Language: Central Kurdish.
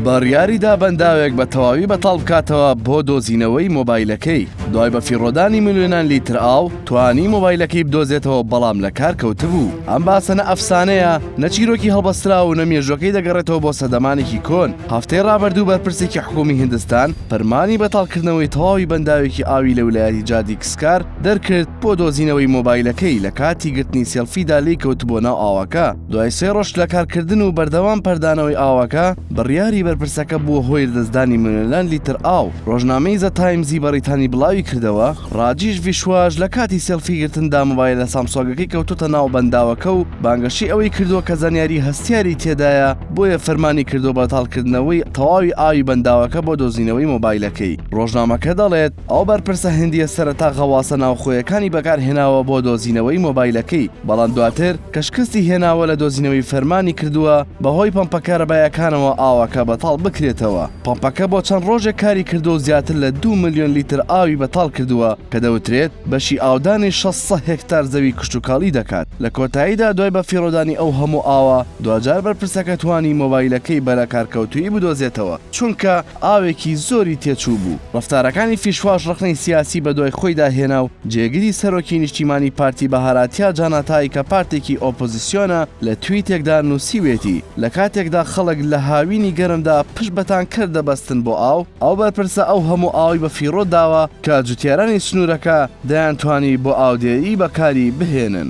بڕیاریدا بەنداوێک بە تەواوی بەتاڵ بکاتەوە بۆ دۆزینەوەی مۆبایلەکەی، دوای بەفیڕۆدانی ملیۆنان لیتر ئاو توانی مۆبایلەکەی بدۆزێتەوە بەڵام لە کار کەوتبوو. ئەم باسە نە ئەفسانەیە، نە چیرۆکی هەڵبەستراو و نە مێژووەکەی دەگەڕێتەوە بۆ سەردەمانێکی کۆن. هەفتەی ڕابردوو بەرپرسێکی حکوومی هیندستان فەرمانی بەتاڵکردنەوەی تەواوی بەنداوێکی ئاوی لە ویلایەتی جادیکسکار دەرکرد بۆ دۆزینەوەی مۆبایلەکەی لە کاتی گرتنی سێڵفیدا لێی کەوتبووە ناو ئاوەکە. دوای سێ ڕۆژ لە کارکردن و بەردەوام پەردانەوەی ئاوەکە، بڕیاری بەرپرسەکە بووە هۆی لەدەستدانی ملیۆنان لیتر ئاو. ڕۆژنامەی زە تایمزی بەڕیتانی بڵاوی کردەوە، ڕاجیش ڤیشواش لە کاتی سێڵفی گرتندا مۆبایلە سامسۆنگەکەی کەوتۆتە ناو بەنداوەکە و بانگەشەی ئەوەی کردووە کە زانیاری هەستیاری تێدایە، بۆیە فەرمانی کردووە بەتاڵکردنەوەی تەواوی ئاوی بەنداوەکە بۆ دۆزینەوەی مۆبایلەکەی. ڕۆژنامەکە دەڵێت، ئەو بەرپرسە هندییە سەرەتا غەواسە ناوخۆیەکانی بەکارهێناوە بۆ دۆزینەوەی مۆبایلەکەی، بەڵام دواتر کە شکستی هێناوە لە دۆزینەوەی فەرمانی کردووە بەهۆی پەمپە کارەبایەکانەوە ئاوەکە بەتاڵ بکرێتەوە. پەمپەکە بۆ چەند ڕۆژێک کاری کردووە و زیاتر لە دوو ملیۆن لیتر ئاوی بەتاڵ کردووە کە دەوترێت بەشی ئاودانی 600 هێکتار زەوی کشتوکاڵی دەکات. لە کۆتاییدا دوای بەفیڕۆدانی ئەو هەموو ئاوە دواجار بەرپرسەکە توانی مۆبایلەکەی بە لەکارکەوتوویی بدۆزێتەوە چونکە ئاوێکی زۆری تێچوو بوو. ڕەفتارەکانی فیشواش ڕەخنەی سیاسی بەدوای خۆیدا هێنا و جێگری سەرۆکی نیشتیمانی پارتی بەهاراتیا جاناتای کە پارتێکی ئۆپۆزیسیۆنە لە تویتێکدا نووسیوێتی لە کاتێکدا خەڵک لە هاوینی گەرمدا پشت بە تانکەر دەبەستن بۆ ئاو، ئەو بەرپرسە ئەو هەموو ئاوەی بە فیڕۆ داوە کە جوتیارانی سنوورەکە دەیانتوانی بۆ ئاودێری بەکاری بهێنن.